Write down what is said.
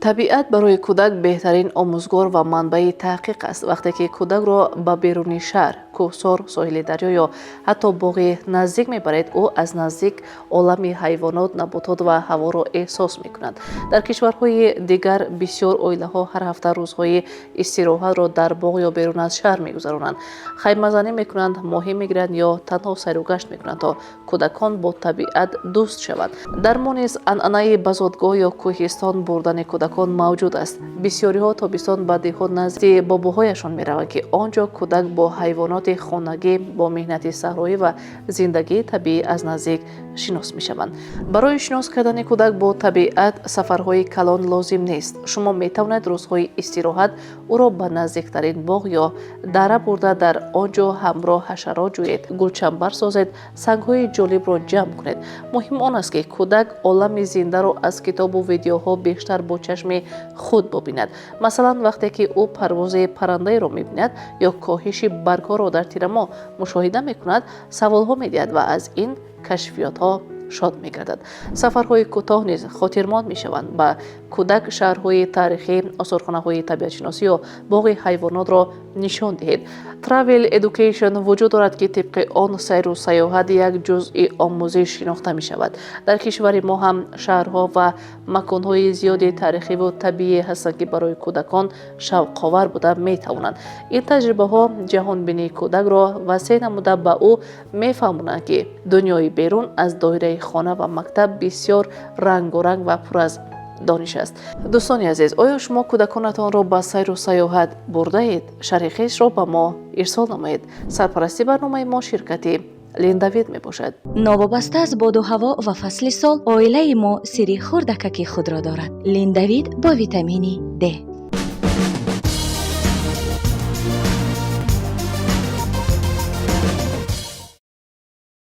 Табиат барои кӯдак беҳтарин омӯзгор ва манбаи таҳқиқ аст. Вақте ки кӯдакро ба беруни шаҳр, кӯҳсор, соҳили дарё ё ҳатто боғи наздик мебаред, ӯ аз наздик олами ҳайвонот, наботот ва ҳаворо эҳсос мекунад. Дар кишварҳои дигар бисёр оилаҳо ҳар ҳафта рӯзҳои истироҳатро дар боғ ё берун аз шаҳр мегузаронанд, хаймазанӣ мекунанд, моҳӣ мегиранд ё танҳо сайру гашт мекунанд, то кӯдакон бо табиат дӯст шаванд. Дар мо низ анъанаи ба зодгоҳ ё кӯҳистон бурдани кӯдакон мавҷуд аст. Бисёриҳо тобистон ба деҳот назди бобоҳояшон мераванд, ки он ҷо кӯдак бо ҳайвоноти хонагӣ, бо меҳнати саҳроӣ ва зиндагии табиӣ аз наздик шинос мешаванд. Барои шинос кардани кӯдак бо табиат сафарҳои калон лозим нест. Шумо метавонед рӯзҳои истироҳат ӯро ба наздиктарин боғ ё дара бурда, дар он ҷо ҳамроҳ ҳашарот ҷӯед, гулчамбар созед, сангҳои ҷолибро ҷамъ кунед. Муҳим он аст, ки кӯдак олами зиндаро аз китобу видеоҳо бештар бо чашми худ бубинад. Масалан, вақте ки ӯ парвози паррандаеро мебинад ё коҳиши баргҳоро дар тирамоҳ мушоҳида мекунад, саволҳо медиҳад ва аз ин кашфиётҳо шод мегардад. Сафарҳои кӯтоҳ низ хотирмон мешаванд. Ба кӯдак шаҳрҳои таърихӣ, осорхонаҳои табиатшиносӣ ё боғи ҳайвонотро нишон диҳед. Travel Education вуҷуд дорад, ки тибқи он сайру сайёҳат як ҷузъи омӯзиш шинохта мешавад. Дар кишвари мо ҳам шаҳрҳо ва маконҳои зиёди таърихиву табиӣ ҳастанд, ки барои кӯдакон шавқовар буда метавонанд. Ин таҷрибаҳо ҷаҳонбинии кӯдакро васеъ намуда, ба ӯ мефаҳмонанд, ки дунёи берун аз доираи хона ва мактаб бисёр рангоранг ва пур аз дониш аст. Дӯстони азиз, оё шумо кӯдаконатонро ба сайру сайёҳат бурдаед? Шарҳи хешро ба мо ирсол намоед. Сарпарасти барномаи мо ширкати Линдавид мебошад. Новобаста аз боду ҳаво ва фасли сол, оилаи мо сирри хурдакаки худро дорад. Линдавид бо витамини Д.